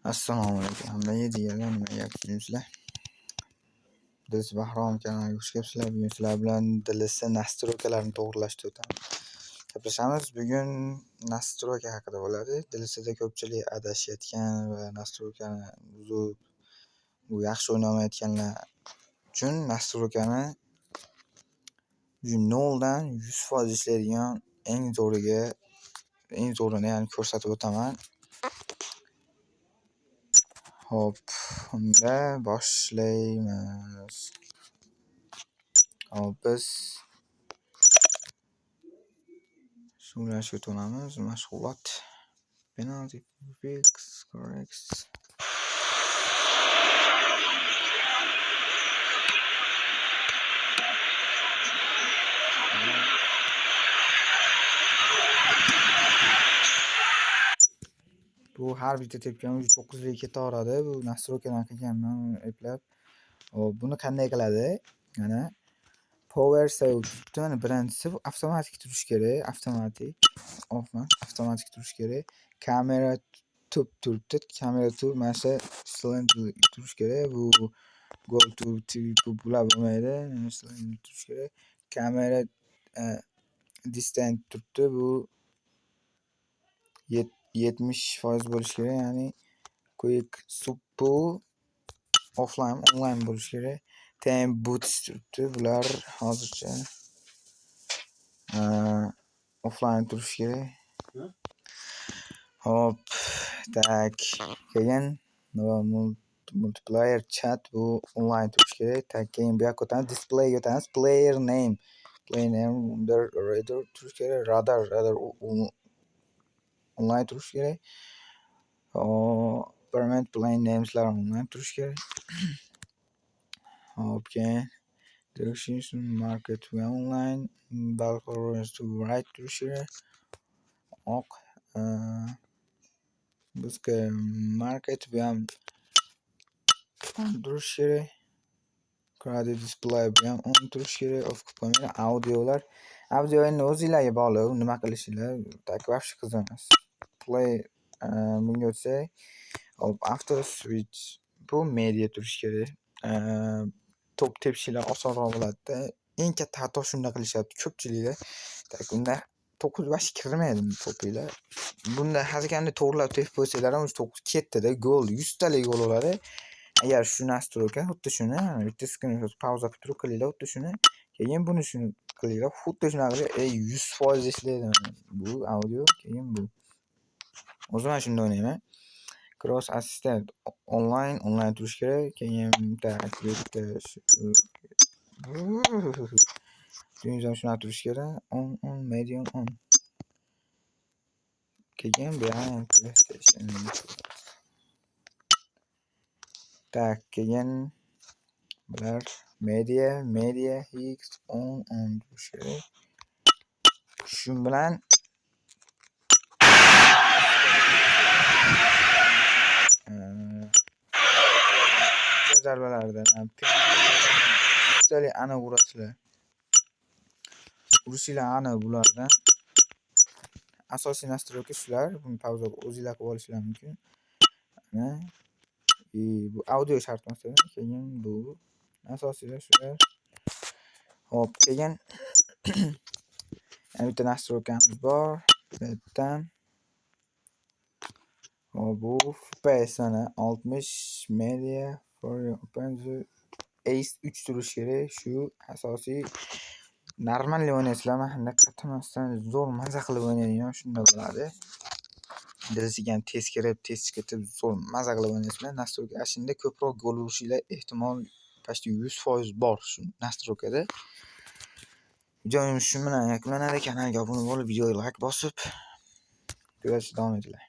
Assalomu alaykum hammaga jigarlar, nima gap sizlar? Biz Bahrom kanaliga xush kelibsizlar. Bugun sizlar bilan DLS настройка larni to'g'rilashda o'tamiz. Gaplashamiz. Bugun настройка haqida bo'ladi. DLSda ko'pchilik adashayotgan va настройка ni buzib, bu yaxshi o'ynamayotganlar uchun настройка ni noldan 100% ishlaydigan eng zo'riga, eng zo'rini ya'ni ko'rsatib o'taman. Xo'p, unda boshlaymiz. Hop, biz shug'ullanishga o'tamiz. Mashg'ulot. Penalty, fix, correct. Bu har bitta tepgan 9 ga ketaveradi. Bu настройка dan qilganman eplab. Hop, buni qanday qiladi? Mana power save turibdi. Mana birinchisi bu avtomatik turishi kerak, avtomatik. Off emas, avtomatik turishi kerak. Kamera tub turibdi. Kamera tub mana shu slant turishi kerak. Bu go to TV bular bo'lmaydi. Slant turishi kerak. Kamera distant turibdi. Bu 70% bo'lishi kerak, ya'ni quick sup offline, online bo'lishi kerak. Time boots turibdi. Bular hozircha offline turishi kerak. Hop, так, keyin multiplayer chat bu online turishi kerak. Так, keyin bu yoqqa o'tamiz, displayga o'tamiz. Player name, player name radar turishi kerak. Radar, radar online turishi kerak. Hop, permanent play nameslar online turishi kerak. Hop, keyin direction market bu ham online, balkon to right turishi kerak. Oq, bizga market bu ham on turishi kerak. Credit display bu ham on turishi kerak. Off qilib qo'ymaydi. Audiolar, audio endi o'zinglarga bog'liq, nima qilishinglar, так вообще qiziq emas. Play bunga o'tsak, hop, auto switch bu media turishi kerak. To'p tepishinglar osonroq bo'ladi-da. Eng katta xato shunda qilishyapti ko'pchiliklar. Так, unda to'qqiz вообще kirmaydi to'pinglar. Bunda har qanday to'g'rilab tepib qo'ysanglar ham to'qqiz ketdi-da, gol, 100 talik gol bo'ladi. Agar shu настройка xuddi shuni bitta screenshot pauza qilib turib qilinglar xuddi shuni. Keyin buni shuni qilinglar, xuddi shunaqa qilib, 100% ishlaydi bu audio, keyin bu. O'zim ham shunda o'ynayman. Cross assistant online, online turishi kerak. Keyin так, bu yerda shu ham shunaqa turishi kerak. On, on, medium, on. Keyin bu ham PlayStation. Так, keyin bular media, media, X, on, on turishi kerak. Shu bilan zarbalardan yuztalik aniq urasizlar. Urishinglar aniq bulardan. Asosiy настройка shular. Buni pauza o'zinglar qilib olishinglar mumkin. Mana bu audio shart emas, keyin bu asosiylar shular. Hop, keyin yana bitta настройка miz bor. Bu yerdan hop, bu FPS mana 60 media for your open Ace 3 turishi kerak. Shu asosiy normal o'ynaysizlar, mana qatmasdan zo'r maza qilib o'ynaydigan shunda bo'ladi. DLSga ham tez kirib, tez chiqib, zo'r maza qilib o'ynaysizlar. Настройка shunda ko'proq gol urishinglar ehtimol почти 100% bor shu настройка da. Videomiz shu bilan yakunlanadi. Kanalga obuna bo'lib, videoga like bosib, kuzatishda davom etinglar.